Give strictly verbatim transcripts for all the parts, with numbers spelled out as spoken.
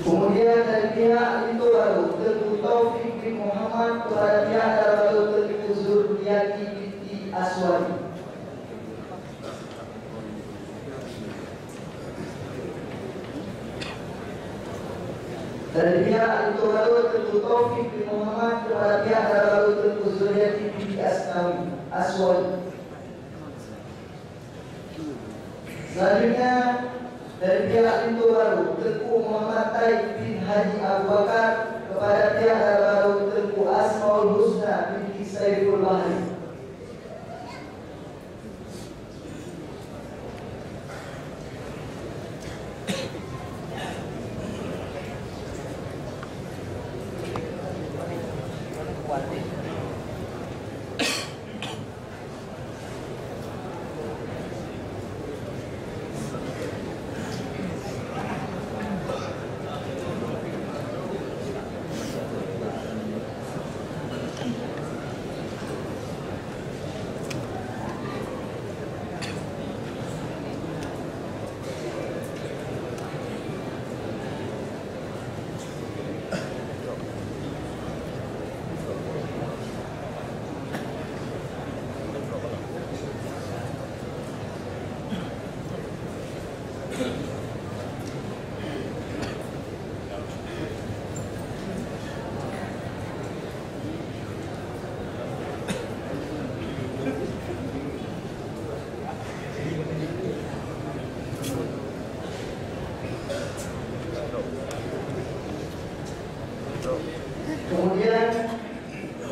Kemudian dari pihak linto barô, Teungku Taufik bin Muhammad, kepada pihak dara barô, Teungku Zurliati binti Aswadi. Dari pihak linto barô, Teungku Taufik bin Muhammad, kepada pihak dara barô, Teungku Zurliati binti Asnawi, Aswadi. Selanjutnya, dari pihak linto barô, Teungku Muhammad Taib bin Haji Abu Bakar, kepada pihak dara barô, Teungku Asmaul Husna binti Saiful Bahri. Kemudian,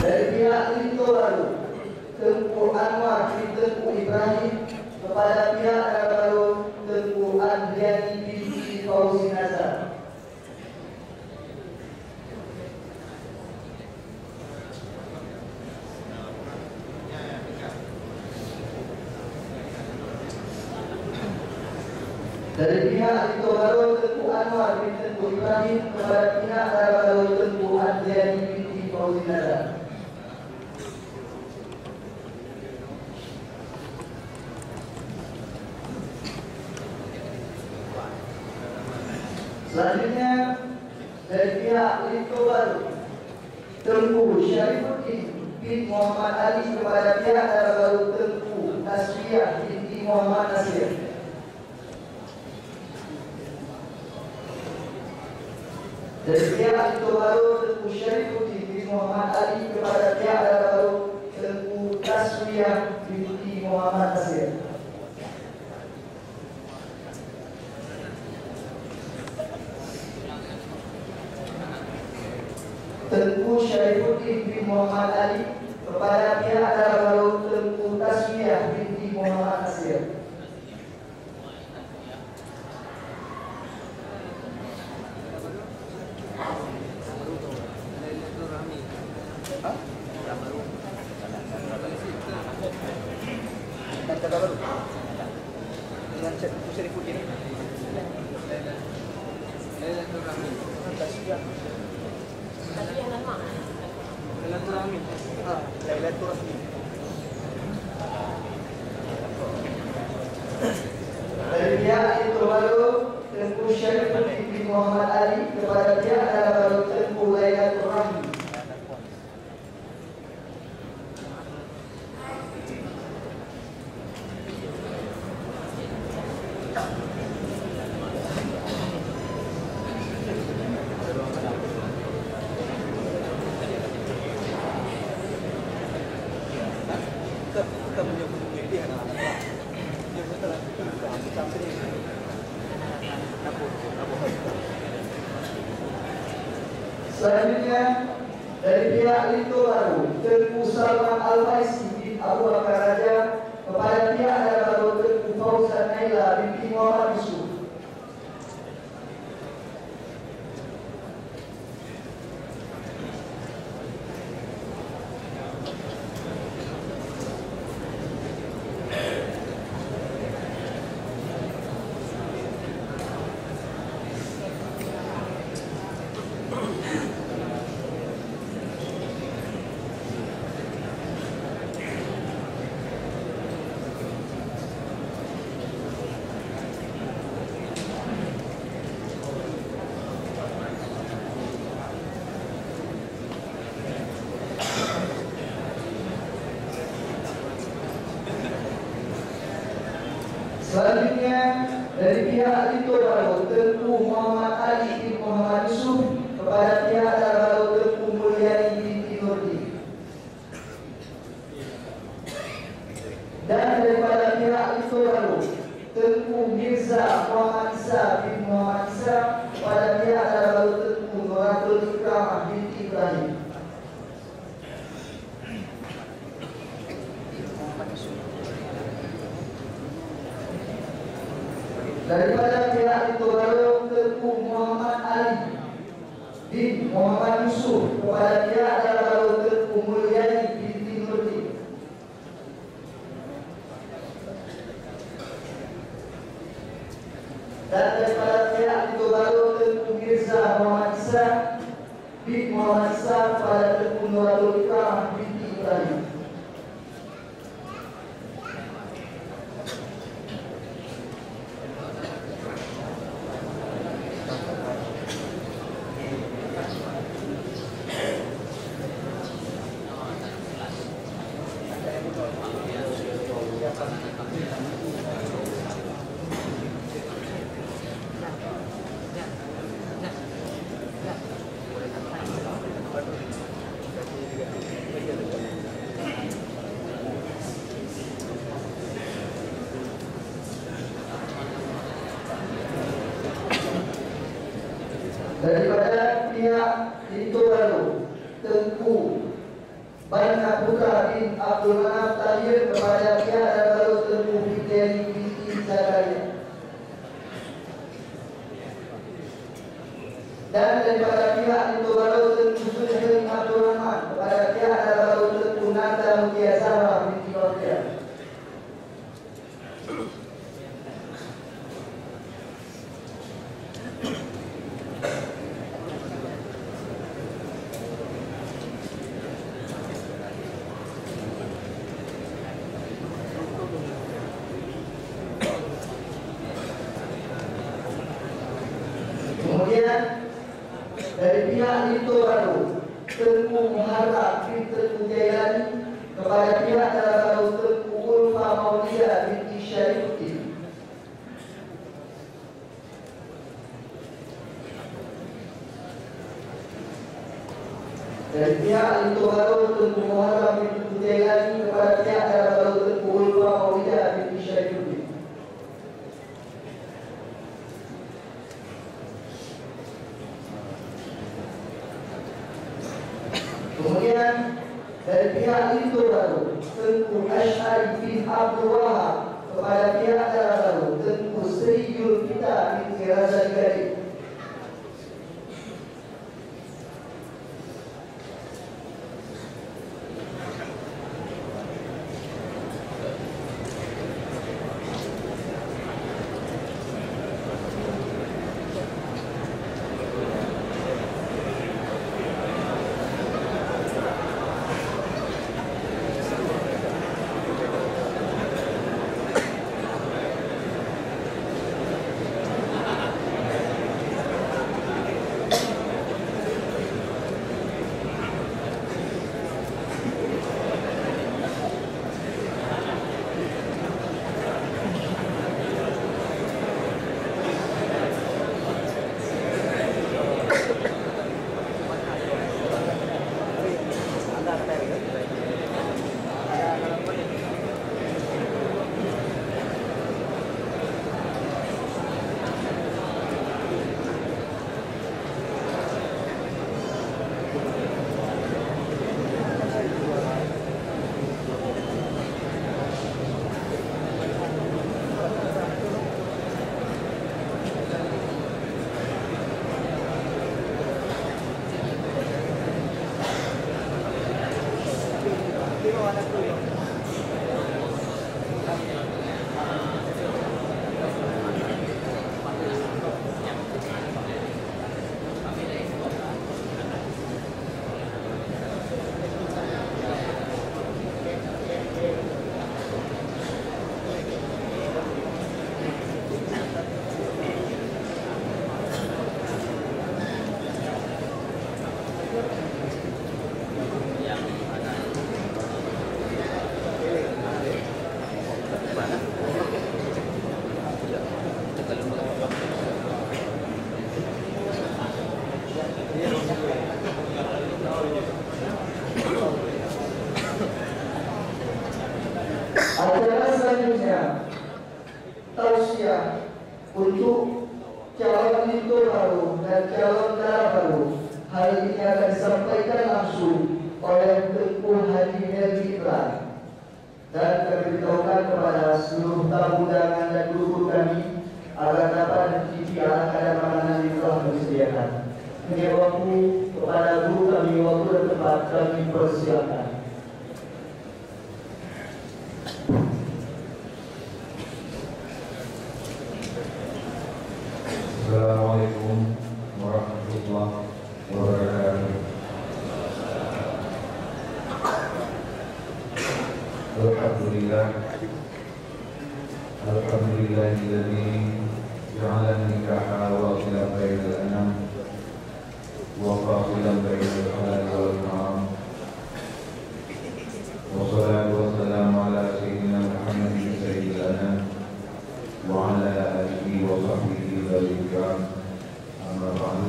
dari pihak linto barô, Teungku Anwar bin Teungku Ibrahim, kepada pihak dara barô, Teungku Adriani binti Fauzi Nazar. Dari pihak linto barô, Teungku Anwar bin Teungku Ibrahim, kepada pihak dara barô, Teungku Adriani binti Fauzi Nazar. Selanjutnya, dari pihak linto barô, Teungku Syarifuddin bin Muhammad Ali, kepada pihak dara barô, Teungku Taswiyah binti Muhammad Nasir. Dari pihak linto barô, Teungku Syarifuddin bin Muhammad Ali, kepada pihak dara barô, Teungku Taswiyah binti Muhammad Nasir. Teungku Syarifuddin bin Muhammad Ali, kepada pihak dara barô, Teungku Taswiyah binti Muhammad Nasir. Silaturahmi. Ha, silaturahmi. Dari pihak linto barô, Teungku Syarifuddin bin Muhammad Ali, kepada pihak dara barô, Teungku Lailaturrahmi. Selanjutnya, dari pihak linto barô, Teungku Salman Al-Faisi bin Abu Bakar Raja, kepada pihak dara barô, Teungku Fauzan Naila binti Muhammad Yusuf. Selanjutnya, dari pihak Lintô Barô, Teungku Muhammad Ali bin Muhammad Yusuf, kepada pihak Dara Barô, Teungku Mulyani binti Nurdin. Dan daripada pihak Lintô Barô, Teungku Mirza Muhammad Isa bin Muhammad Isa, kepada pihak Dara Barô, Teungku Nuratul Ikramah binti Ibrahim. Daripada pihak Lintô Barô, Teungku Muhammad Ali bin Muhammad Yusuf, kepada pihak Dara Barô, Teungku Mulyani binti Nurdin. Dan daripada pihak Lintô Barô, Teungku Mirza Muhammad Isa bin Muhammad Isa, kepada Teungku Nuratul Ikramah binti Ibrahim. Daripada pihak Lintô Barô, Teungku Banna Putra bin Abdul Manaf Tahir, kepada pihak Dara Barô, Teungku Fitri binti Zakaria. Dan daripada pihak Lintô Barô, Teungku Zulkifli Abdul Rahman, kepada pihak Dara Barô, Teungku Nanda Mutia Zahra binti Fathia. Kemudian, dari pihak Lintô Barô, Teungku Muharram bin Teungku Jailani, kepada pihak Dara Barô, Teungku Ulfa Maulidah binti Syaifuddin. Dari pihak Lintô Barô, Teungku Muharram bin Teungku Jailani, kepada pihak Dara Barô, Teungku Ulfa Maulidah binti Syaifuddin. Kemudian, dari pihak Lintô Barô, Teungku Asy'ari bin Abdul Wahab, kepada pihak Dara Barô, Teungku Sri Julfita binti Razali Gading. Untuk calon linto baru dan calon dara baru, hal ini akan disampaikan langsung oleh Teungku Haji Helmi Imran. Dan kami beritahukan kepada seluruh tamu undangan dan guru-guru kami agar dapat mencicipi alat kadar makanan yang telah kami sediakan. Kami waktu kepada guru kami, waktu dan tempat kami persilakan. Assalamualaikum warahmatullahi وبركاته. الحمد لله. الحمد لله الذي جعل النكاح واصلا بين الأنام وفاصلا بين الحلال والحرام. والصلاة والسلام على سيدنا محمد سيد الأنام وعلى آله وصحبه ذوي الكرام. أما بعد،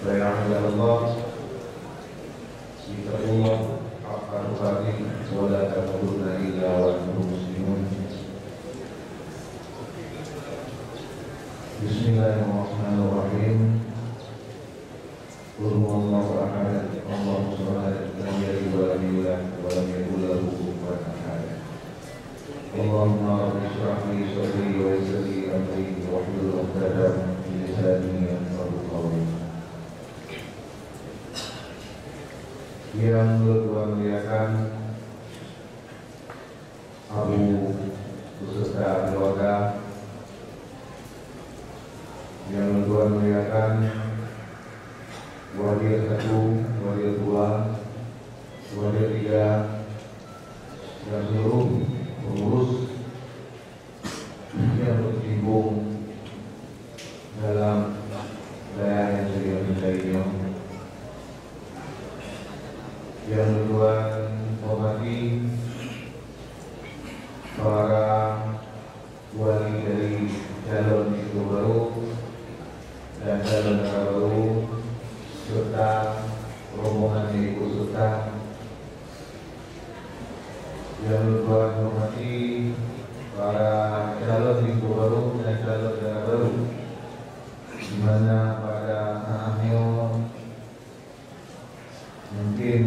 فيا عباد الله، اتقوا الله حق تقاته ولا تموتن إلا وأنتم مسلمون. بسم الله الرحمن الرحيم. قل هو الله أحد، الله الصمد، لم يلد ولم يولد، ولم يكن له كفوا أحد. اللهم رب اشرح لي صدري ويسر لي أمري واحلل عقدة من لساني يفقهوا قولي. Yang ulôn tuan muliakan, Abu beserta keluarga, yang ulôn tuan muliakan, Wadir satu, Wadir dua, Wadir tiga, dan seluruh pengurus yang berkecimpung dalam dayah nyang seulian meudai nyoe. Yang ulôn tuan hormati, para wali dari calon linto baru dan calon dara baru, serta rombongan yang ikut serta. Yang ulôn tuan hormati, para calon linto baru dan calon dara baru, di mana pada saat nyoe mungkin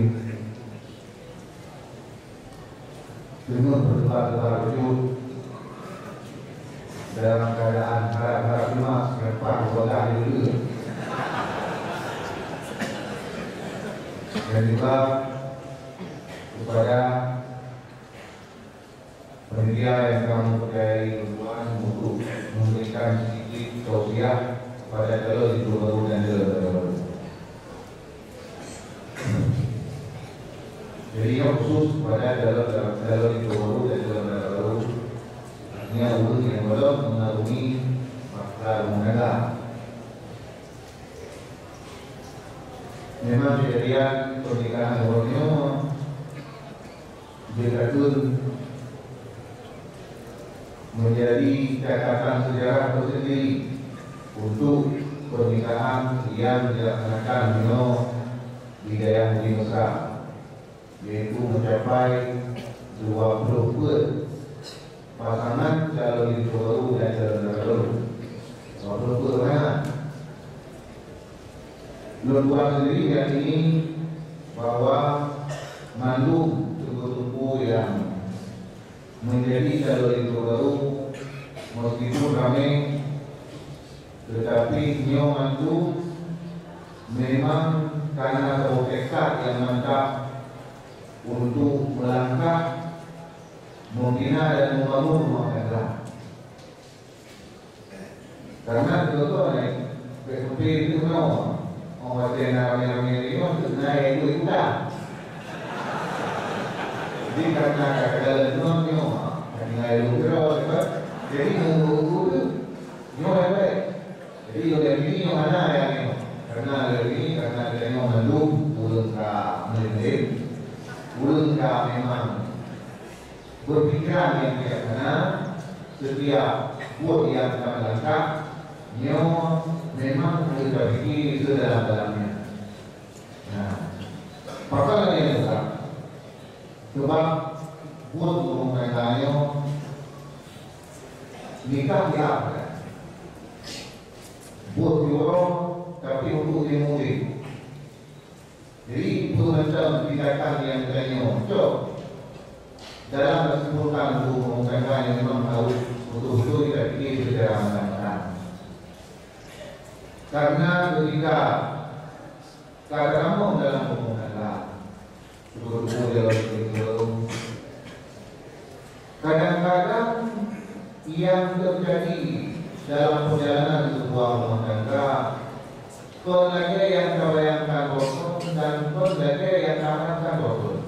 teungoh berdebar-debar bacut dalam keadaan harap-harap cemas, rempah beubagah di dulu. Dan juga kepada panitia yang kamoe peucayai ulôn tuan untuk memberikan sedikit tausiah kepada calon linto baru dan calon dara baru. Jadi, nyoe khusus kepada calon, calon linto baru dan calon dara baru. Artinya, ureueng nyang belum mengarungi bahtera rumah tangga. Memang kejadian pernikahan ureueng nyoe jeuet takheun menjadi catatan sejarah tersendiri untuk pernikahan yang dilaksanakan nyoe di Dayah Budi Mesra, yaitu mencapai dua puluh peuet pasangan calon linto baru dan calon dara baru. Dua puluh peuet pasangan. Lôn tuan sendiri yakini bahwa mandum teungku-teungku yang menjadi calon linto baru, meskipun ramé, tetapi nyoe mandum memang karena saboh tekad yang mantap untuk melangkah membina dan membangun rumah tangga. Karena contoh ni, bèk seumpe teuh meunoe, oh, watèe na ramé-ramé lé nyoe, teuk na nyang ikut-ikutan. Jadi, karena ka keudaleueng nyoe, nyoe, ka tinggai lôn keudroe, kan? Jadi, nunggu-nunggu tu, nyoe baik-baik. Jadi, lôn yakini nyoe hana nyang nyoe. Karena lôn yakini, karena geutanyoe mandum ureueng ka meulém-lém, ureueng ka memang berpikiran yang bijaksana, setiap buet yang kita melangkah, nyoe memang harus berpikir sedalam-dalamnya. Nah, pasal yang besar, sebab buet rumah tangga nyoe nikah di apa? Jadi, peue mantong tindakan nyang geutanyoe cok dalam keusimpulkan hubungan rumah tangga nyang memang harôh beutôi-beutôi tapike secara matang-matang. Karena ketika ka tatamong dalam rumah tangga, syukur-syukur ya Allah, kadang-kadang yang terjadi dalam perjalanan sebuah rumah tangga, kon lagèe nyang tabayangkan droe kon dan kon lagèe nyang taharapkan droe kon.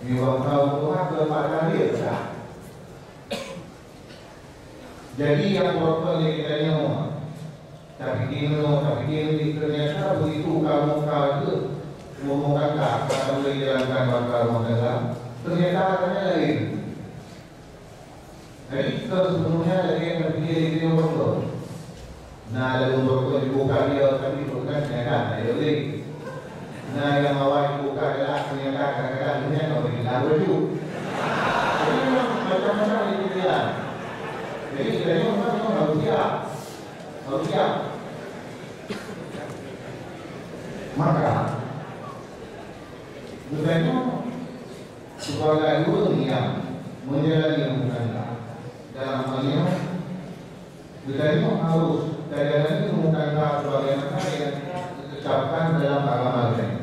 Nyoe bangsa Tuhan keu Pak Daniel dah. Jadi, nyang droe kon lé geutanyoe, tapike meunoe, tapike meunan, ternyata begitu kamoe ka geuh ngomong kata, ka mulai jalankan bangsa rumah tangga, ternyata rasanya lain. Jadi, kon sepenuhnya lagèe nyang tapike lé geutanyoe droe kon. Na lalôn droe kon jibuka dia, tapi bukan kenyataan, ayo lé. Na nyang awai jibuka galak, ternyata kadang-kadang dunia tak boleh bilang baju. Jadi, memang macam-macam lé pikiran. Jadi, geutanyoe memang harôh siap. Harôh siap. Maka, geutanyoe sebagai ureueng nyang menjalani rumah tangga, dalam hal nyoe, geutanyoe harôh tajalani rumah tangga sebagaimana nyang ditetapkan dalam agama geutanyoe.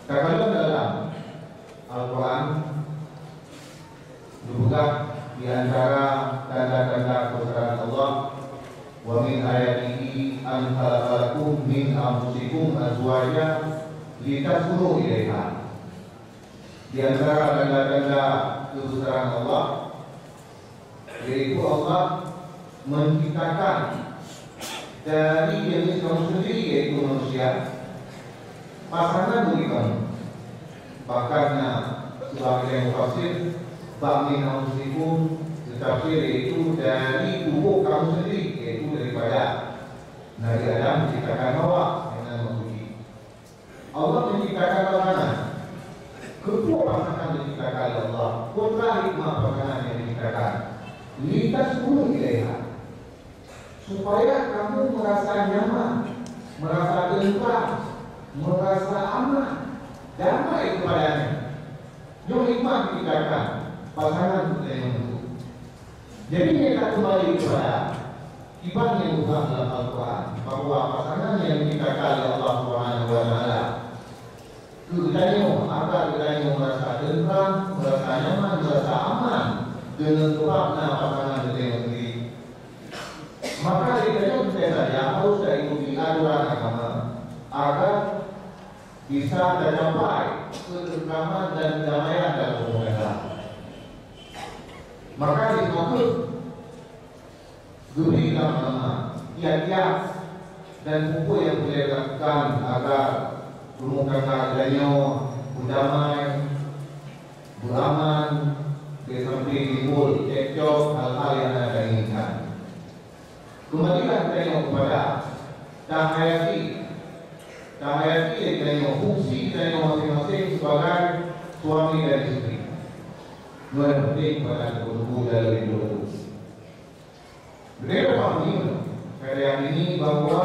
Takalon dalam Al-Quran, geupeugah di antara tanda-tanda keubesaran Allah, "Wa min ayatihi an khalaqa lakum min anfusikum azwaja litaskunu ilaiha." Di antara tanda-tanda keubesaran Allah, yaitu Allah menciptakan dari jenis kamu sendiri, yaitu manusia, pasangan bagi kamu. Bahkan na sebagian mufasir, bak min anfusikum, ditafsir yaitu dari tubuh kamu sendiri, yaitu daripada Nabi Adam diciptakan Hawa dengan manusia. Allah menciptakan pasangan. Keupeue pasangan diciptakan lé Allah? Peue hikmah pasangan nyang diciptakan? Litaskunu ilaiha. Supaya kamu merasa nyaman, merasa tentram, merasa aman, damai kepadanya. Nyoe hikmah diciptakan pasangan geutanyoe nyoe. Jadi, nyoe ka keumbali keupada kiban nyang geupeugah dalam Al-Quran, bahwa pasangan nyang diciptakan lé Allah Subhanahu wa Taala keu geutanyoe, agar geutanyoe meurasa teuntram, meurasa nyaman, meurasa aman deungon sabab na pasangan geutanyoe sendiri. Maka, geutanyoe teuntèe saja harôh taikuti atoran agama, agar bisa tacapai keuteuntraman dan keudamaian dalam rumah tangga. Maka, disinoe kheueh geubri lam agama kiat-kiat dan peue-peue nyang peureulèe lakukan agar rumah tangga geutanyoe beudamai, beuaman, bèk sampoe timbul cekcok, hal-hal nyang hana tainginkan. Keumbalilah geutanyoe keupada tahayati, tahayati lé geutanyoe fungsi geutanyoe maséng-maséng sibagai suami dan isteri. Nyoe nyang penting keupada teungku-teungku dan leueh-leueh. Geutanyoe pahami, geutanyoe yakini bahwa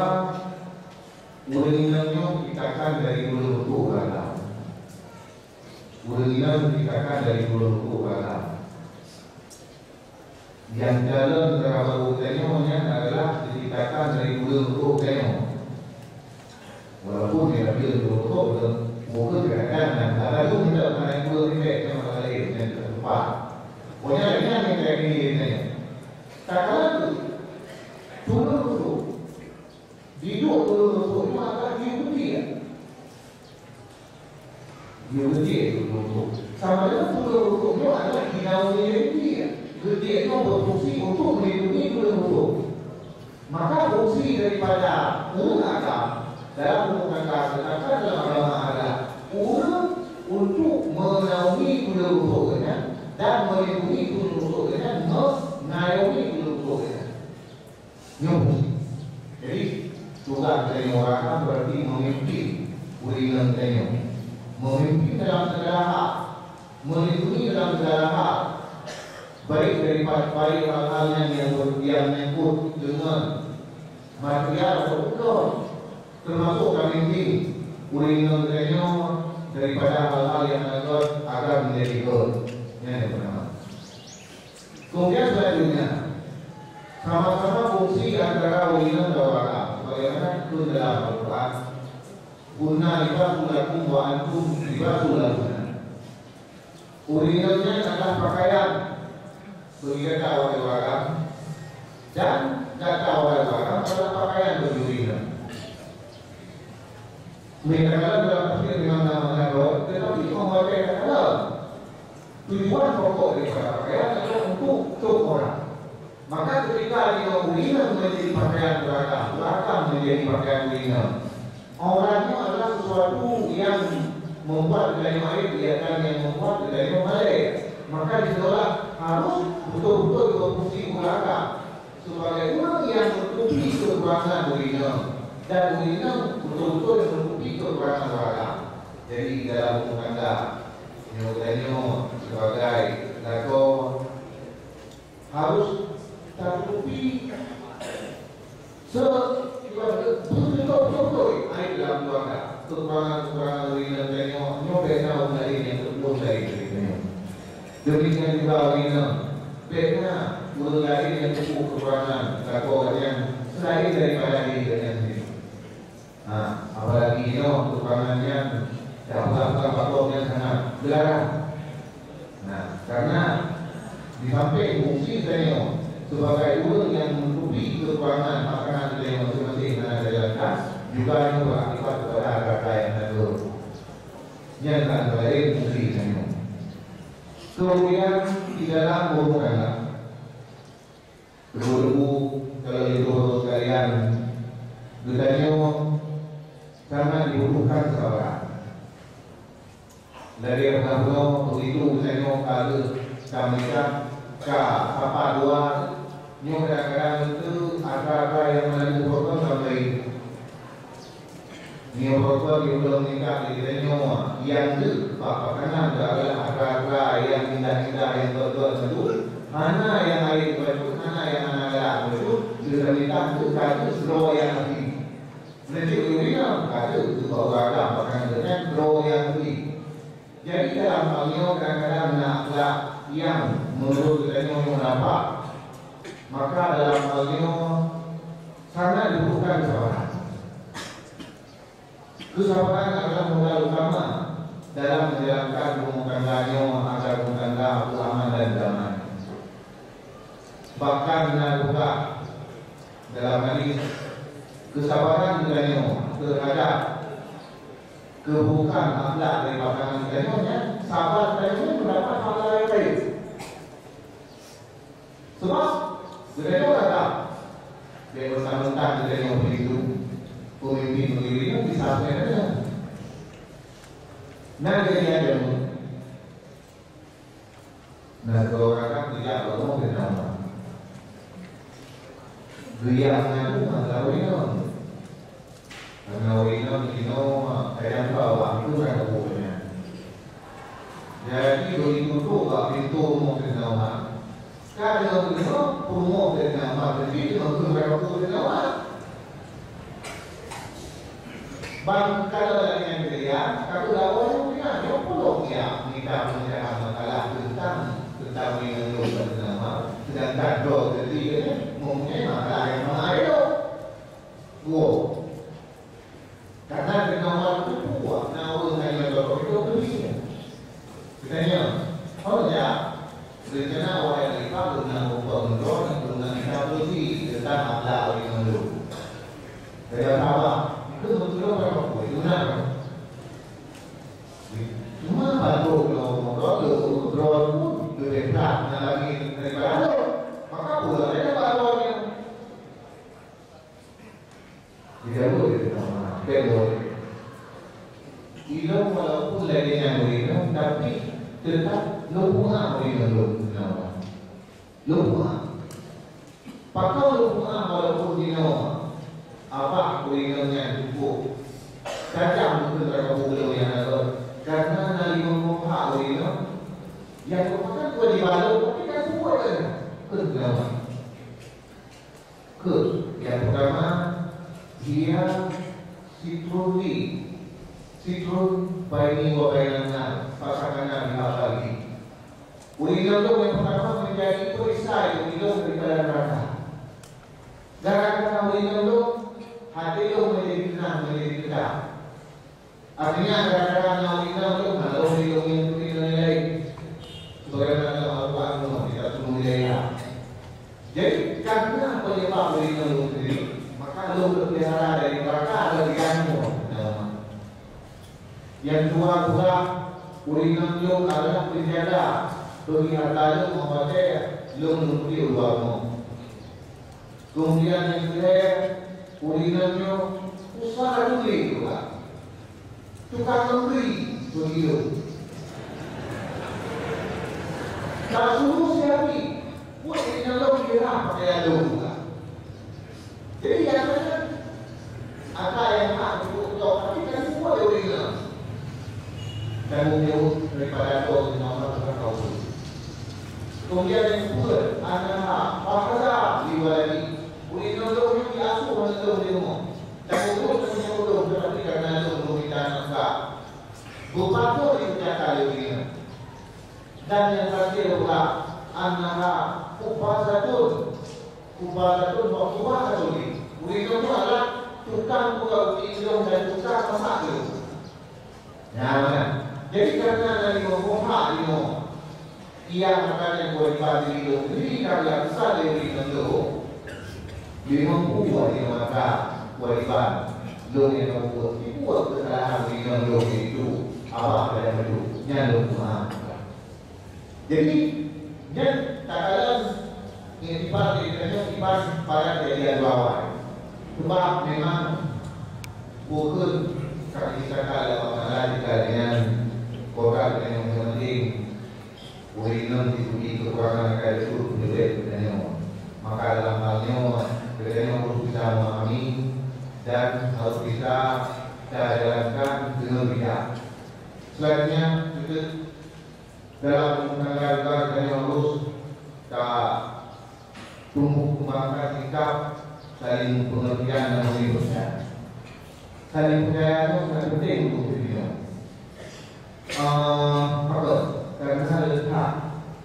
ureueng inong nyoe diciptakan dari tulang rusuk ureueng agam. Ureueng inong diciptakan dari tulang rusuk ureueng agam. Nyang calon dara barô geutanyoe nyan adalah diciptakan dari tulang rusuk geutanyoe. Walaupun di Nabi Yusuf tu bukan kadang-kadang ada tu minta tanah dua ribu sama lain yang terlupa. Pokoknya lain yang kita ini ini. Tak kala tu, tulang rusuk. Di duek tulang rusuk tu adalah dia putih. Dia putih tulang rusuk. Sama dengan tulang rusuk tu adalah di daun dia putih. Putih tu berfungsi untuk melindungi tulang rusuk. Maka fungsi daripada ureueng agam dalam rumah tangga, sedangkan dalam agama adalah ureueng untuk menaungi tulang rusuk geuhnyan dan melindungi tulang rusuk geuhnyan, mengayomi tulang rusuk geuhnyan. Nyoe fungsi. Jadi, tugas dari ureueng agam berarti memimpin ureueng inong geutanyoe. Memimpin dalam segala hal. Melindungi dalam segala hal, baik daripada, baik hal-hal yang, yang ber-, yang menyangkut dengan Manusia untuk ulôn, termasuk kambing, ureueng inong geutanyoe, daripada hal-hal nyang na gét agar menjadi gét. Nyan nyang pertama. Kemudian selanjutnya, sama-sama fungsi antara ureueng inong dan ureueng agam, sebagaimana disebut dalam Al-Quran, "Hunna libasul lakum wa antum libasul lahunna." Ureueng inong nyan adalah pakaian bagi gata wahai ureueng agam, dan gata wahai ureueng agam adalah pakaian bagi ureueng inong. Meunan dalam tafsir Imam Nawawi, tetapi orang pakai dalam tujuan pokok daripada pakaian adalah untuk cok orang. Maka ketika jinoe ureueng inong menjadi pakaian ureueng agam, ureueng agam menjadi pakaian ureueng inong, orang nyoe adalah sesuatu yang membuat geutanyoe aib, ya kan, yang membuat geutanyoe malèe. Maka disitulah harus betul-betul berfungsi ureueng agam sebagai ureueng yang menutupi kekurangan ureueng inong, dan ureueng inong betul-betul menutupi kekurangan ureueng agam. Jadi dalam rumah tangga, nyoe geutanyoe sebagai lakoe harus tatutupi se-, beutôi-beutôi aib dalam keluarga. Kekurangan-kekurangan ureueng inong tanyoe, nyoe bèk na ureueng laén nyang teupeue selain dari tanyoe. Demikian juga ureueng inong, bèk na ureueng laén nyang teupeue kekurangan lakoe nyan selain daripada diri geuh nyan sendiri. Ha, apalagi nyoe kekurangan nyan, dak peugah-peugah bak gob nyan sangat geularang. Nah, karena di samping fungsi tanyoe sebagai ureueng nyang menutupi kekurangan makanan tanyoe masing-masing hana tajalankan, juga nyoe berakibat kepada harta nyang na gét. Nyan ka antara lain fungsi tanyoe. Kemudian di dalam rumah tangga, Teungku-teungku, kalau itu sekalian, geutanyoe sangat dibutuhkan kesabaran. Lagèe peugah bunoe, begitu geutanyoe ka lheueh tameunikah, ka sapat dua, nyoe kadang-kadang itu atra-atra nyang meulalu protokol sampai Nyoe protokol nyang ulôn minta keu geutanyoe, nyang deuh bak pasangan adalah atra-atra nyang indah-indah nyang gét-gét meunyoe hana nyang laén bacut, hana nyang hana galak bacut, geutanyoe minta keu gata droe nyang asli. Meunyoe ureueng inong ka deuh bak ureueng agam pasangan geutanyoe droe nyang asli. Jadi dalam hal nyoe kadang-kadang na akhlak nyang meunurot geutanyoe nyoe nampak. Maka dalam hal nyoe sangat dibutuhkan kesabaran. Kesabaran adalah modal utama dalam menjalankan rumah tangga nyoe agar rumah tangga aman dan damai. Bahkan na geupeugah dalam hadis, kesabaran geutanyoe terhadap keburukan akhlak dari pasangan geutanyoe nyan, sabar geutanyoe mendapat pahala yang baik. Sebab geutanyoe rata, bèk mentang-mentang geutanyoe pemimpin, pemimpin negeri nyoe bisa sebenarnya. Nah, jadi ada Nah, keu ureueng agam geujak bak rumoh keunan. Geujak meunan mantong ureueng inong. Karena ureueng inong jinoe kadang ka awak itu kan geupeue nyan. Jadi, begitu tu bak pintoe rumoh keunan. Ka deungoe-deungoe, peurumoh keunan, berarti deungoe keu ureueng inong. Ban ka lheueh lagèe nyan keudéh, ka lheueh awai nyoe pih nyoe pulom ya mita peunjelasan masalah teuntang, teuntang minong lôn dan teuntang ma, seudangkan droe teuntée nyoe mempunyai masalah nyang mangat ilok. Dua. Karena teuntang ma teupeue na ureueng hana cocok itu beulieh. Geutanyoe, oh ya, rencana awak nyang leupah guna muphom droe nyang guna kita beusi teuntang akhlak ureueng inong lôn. Gaya sawa, itu beutôi apa apa itu benar. Cuma bantu kalau motor tu droe pun lebih berat dan lagi daripada tu. Maka pula saya baru ni. Dijawab dia kata mana? Dia boleh. Ilong walaupun lagèe nyan ureueng inong, tapi tetap lôn peugah ureueng inong lôn peugah. Lôn peugah. Pakon lôn peugah walaupun jinoe abah ureueng inong nyan cukup tajam meukeun rasa bubulông nyang agam, karena na limong boh hak ureueng inong nyang merupakan kewajiban lôn, tapi kan seupôt lagèe nyan. Keu peugah. Keu, nyang peutama, Hiya sitrun li, sitrun baini wa bainan nar, fasakana biha qalbi. Ureueng inong lôn nyang peurtama meunjadi perisai ureueng inong daripada neuraka. Gara-gara ureueng inong lôn, até lôn meunjadi teunang, meunjadi teuga. Artinya, gara-gara na ureueng inong lôn, na lôn lindong ngon ureueng inong laén. Sebagaimana lam Al-Quran nyoe, kita semua wilayah. Jadi, karena penyebab ureueng inong lôn sendiri, maka lôn teupelihara dari neuraka dan diganggu. Nyang dua pula, ureueng inong lôn adalah penjaga bagi harta lôn, maka lôn lôn bri u luwa rumoh. Kemudian nyang keulhèe, ureueng inong nyoe usaha tuléh juga. Tukang memberi bagi lôn. Tak suruh siapi, buat ureueng inong lôn kira pakaian lôn juga. Jadi, nyata nyan, ata nyang hak untuk tok, tapi kan buat ureueng inong. Tanggung jawab daripada tok, ureueng inong bukan kau. Kemudian yang kedua, annaha fahada li waladi. Ureueng inong lôn nyoe jiasuh aneuk lôn di rumoh. Tanggung jawab tanggung jawab lôn, tetapi karena lôn meminta nafkah. Beupatut dipeujaka lé ureueng inong. Dan nyang terakhir pula, annaha khubazatun. Khubazatun wa khubazatun. Ureueng inong nyoe adalah tukang peugot inong dan tukang masak lôn. Nyan, jadi karena na limong boh hak nyoe, ia makanya kewajiban diri lôn sendiri ka lôn pesan lé ureueng inong lôn. Limong boh nyoe maka kewajiban lôn nyang lôn buet. Dibuat kesalahan ureueng inong lôn itu, abah pada itu, nyan lôn meu'ah. Jadi, nyan takalon iktibar di tanyoe iban pada kejadian dua awai. Sebab memang bukon kami sangka dalam masalah jika dengan kota dengan masing-masing. Ureueng inong dipuji kekurangan akan itu penyebab tanyoe. Maka dalam hal nyoe, tanyoe harus bisa memahami dan harus bisa kita jalankan dengan bijak. Selanjutnya, kita dalam rumah tangga juga kita harus ta tumbuh kembangkan sikap saling pengertian dan saling percaya. Saling percaya itu sangat penting untuk diri. Ah, apa? Karena letak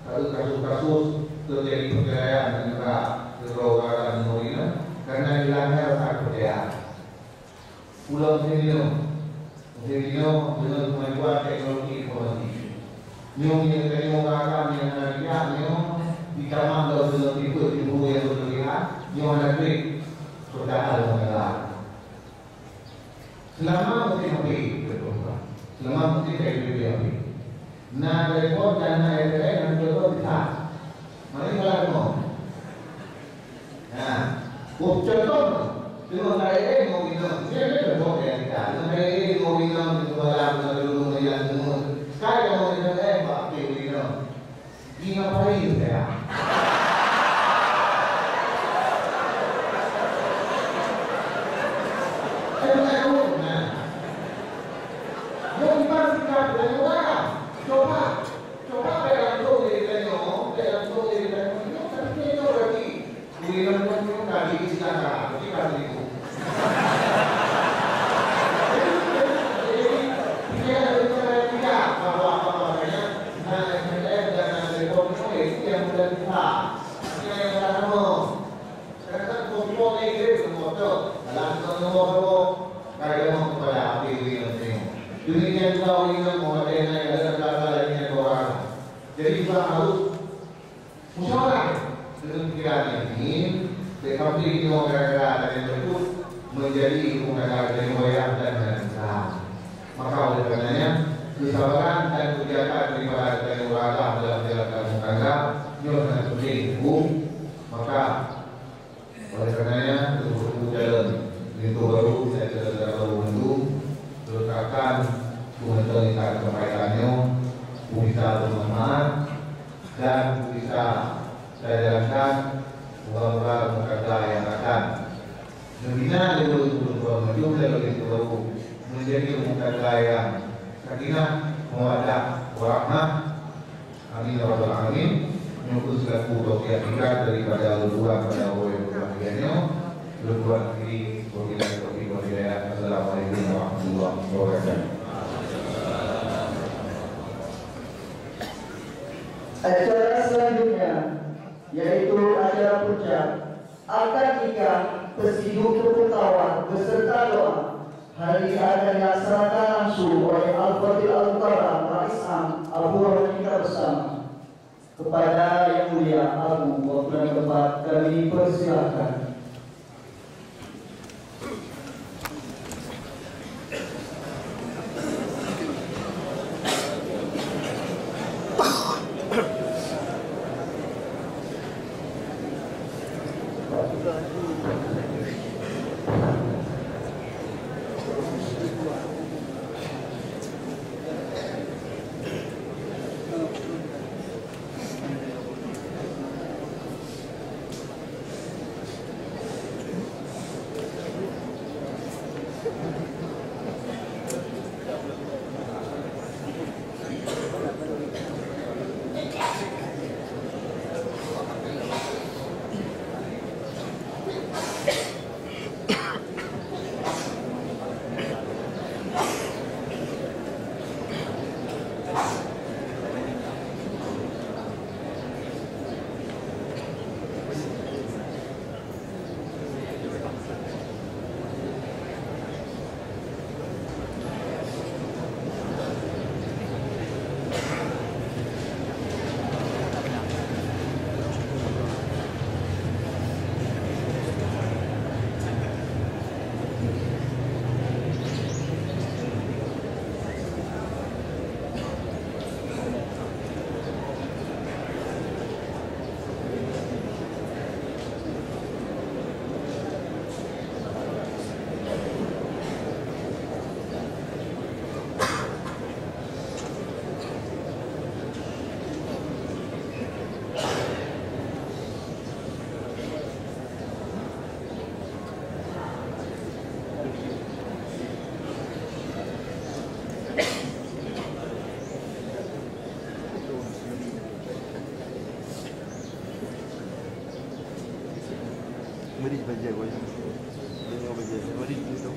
kasus-kasus terjadi perceraian antara kedua orang dan murid karena hilangnya rasa percaya. Pulang sini dong. Sini dong dengan kemajuan teknologi informasi. Nyoe nyang teurimong barang nyang hana bijak nyoe ditamah lom deungon tipe cemburu nyang berlebihan, nyoe hana klik. Padahal meunalah. Selama musim habis, selama musim P S B B habis, na telepon dan na S M S, na telepon bisa. Mari malam nyoe. Nah, oh, contoh, deungon hai eh, mau inong. Dia ada contoh ya kita. Deungon hai eh, mau inong, deungon balam, deungon dulu, deungon yang semua. Sekarang mau inong, eh, buat apa inong? Di ngapain saya? Eh, bukan, nah. Mau gimana sikap dari orang? Coba. Coba bèk langsông lé geutanyoe, bèk langsông lé geutanyoe, nyoe tapi nyoe berarti ureueng nyoe ka di Islam, berarti ka selingkuh. Jadi, jadi, jadi, tidak bahwa apa namanya, na S M S dan na telepon nyoe, itu yang mudah dibuka. Artinya yang mudah kamu. Kadang-kadang kompor lé geutanyoe, dalam nomor-nomor, kadang-kadang kepada api ureueng nyoe. Demikian juga ureueng nyoe, mau ada yang naik, ada yang belakang, ada yang orang. Jadi, kita harus musyawarah dengan pikiran yang dingin, tetapi nyoe gara-gara ada yang betul menjadi rumah tangga dari wayang dan Islam. Maka oleh karenanya, kesabaran dan kebijakan daripada dari orang dalam menjalankan rumah tangga nyoe sangat penting, Bu. Maka oleh karenanya, untuk calon linto baru, saya calon baru mandum, letakkan pengetahuan tentang kebaikannya, bisa bermanfaat, dan bisa saya jalankan moga-moga rumah tangga yang akan membina dulu untuk bermaju dari linto baru menjadi rumah tangga yang sakinah, mawaddah, warahmah. Amin ya rabbal alamin. Nyoe pun selaku tausiah singkat daripada ulôn tuan pada awai pembahagian nyoe. Ulôn tuan akhiri, wabillahi taufiq. Teusidong keupeue tawar beserta doa. Hal ini akan dilaksanakan langsung oleh Al-Fadil Al-Mukarram Rais Am Abu Rohani Kita Bersama. Kepada Yang Mulia Abu Gubernur tempat kami persilahkan. Mari bajai wayang. Dia bajai. Mari kita.